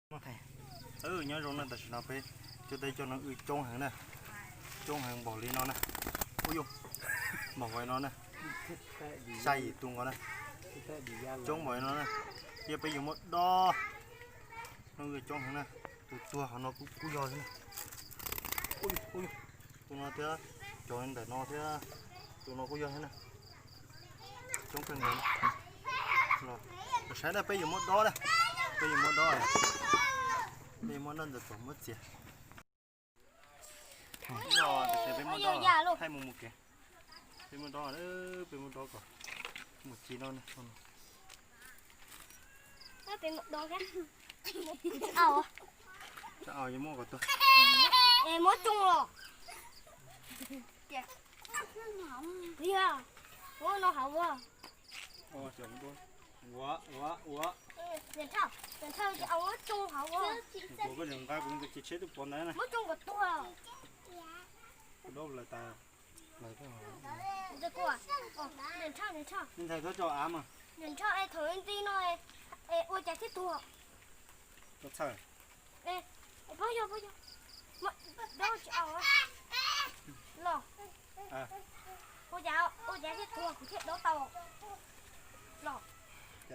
Nyob zoo na, tam sim no peb cov teb cov no wb coob heev na, coob heev npaum li no na. Ub yuj, npaum li no na, xya yim tus nkaus na, coob npaum li no na, thiab peb yuav muab dob. No wb coob heev na, tus tuag qhov no kuj yog thiab na. Ub yuj, tus no thiab, cov ntawm no thiab, tus no kuj yog thiab na. Coob kawg nkaus. Los saib na, peb yuav muab dob na, peb yuav muab dob, peb yuav muab dob ntawm tom muab txiav. Peb muab dob, thaij mus mus kev. Peb muab dob, peb muab dob kom mus ci no. Muab coob los. Muab no hauv ua. Ua, ua, ua. Muab coob kom tuag. Niam ntxhais txhob tso av mas. Niam ntxhais, es thaum ntxiv no es ua cas thiaj tuag? Txhawj. Pob yog, pob yog. Dob tsis aus los. Ua cas, ua cas thiaj tuag kuv thiaj dob tau los. Los. Ua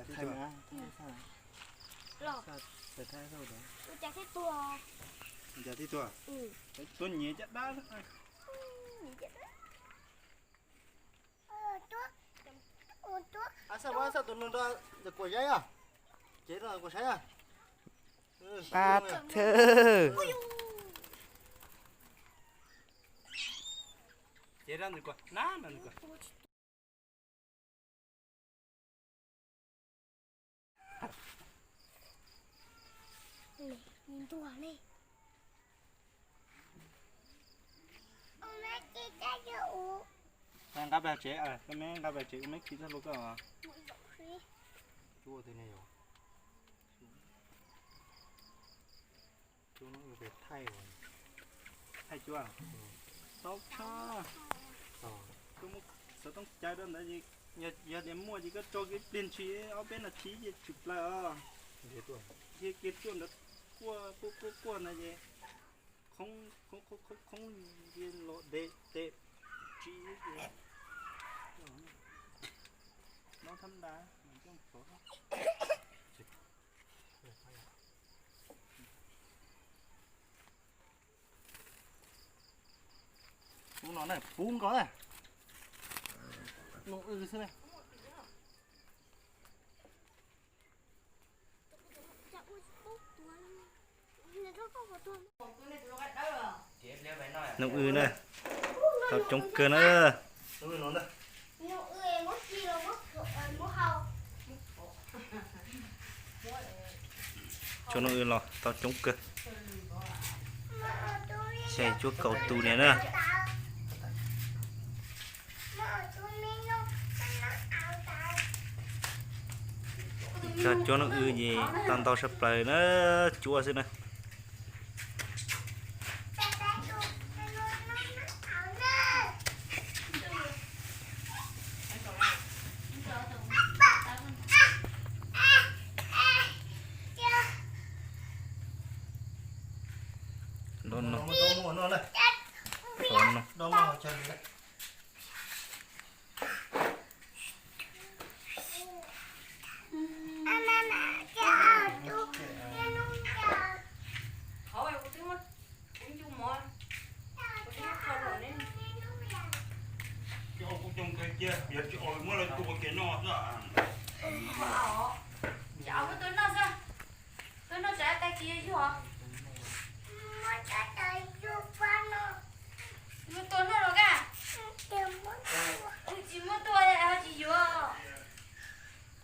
cas thiaj tuag? Cas thiaj tuag? Tuag nyiav caj dab. Ab, xaj tus no rau kuam saib os. Cev rau kuam saib os. Pab thwj. Cev rau kuam na, kuam. Ntuag ne. Nqa pes tsev, koj me nqa pes tsev, ua meb khi txog hlua koj. Cuab tej ne yom. Cuab no thaij, thaij cuab. Tau tshaj. Koj muab xov tooj cais rau ntawd, yog tias muaj ces koj tso kiag ib pliag ntshis ob peb nas this ces tshwm plaws os. Cia kiag cuaj ntawd quaj quaj quaj quaj ntawd ces khoob khoob khoob khoob khoob cia los de de tsis no thab ntas. Ub no na, pub nkaus na. Noo w xwb na. Noo w na, tau coob kawg na. Tso noo w los tau coob kawg. Xyov cuab kaum tus niam na. Tso cuab noo w ces tau ntau sab plaws na, cuab xwb na.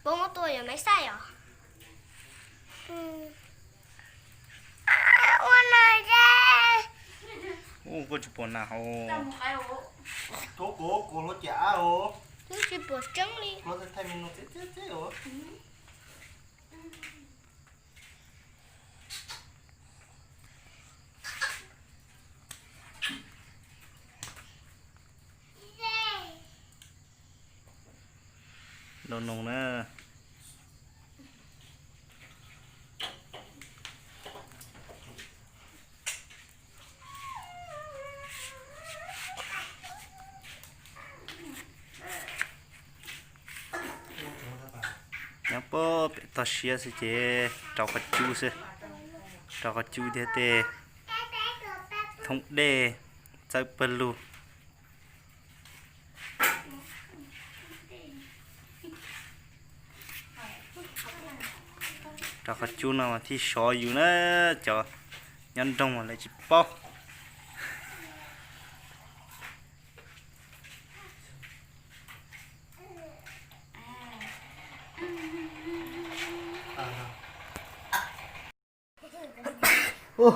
Puas muab tua yuav maiv xaij os? Ua no, koj tsis pom nas hauv. Thov kov kov hlob cam av os. Twb tsis pom tseeb li. Hlob thaij me no txeb txeb os. Noo noo na. Pem toj siab xwb ces rau qhov cub xwb, rau qhov cub thiab tej thoob dej txawb pawg lug. Rau qhov cub no mas thiaj sov yus na, cov nyob nroog mas lawv tsis paub. Ub,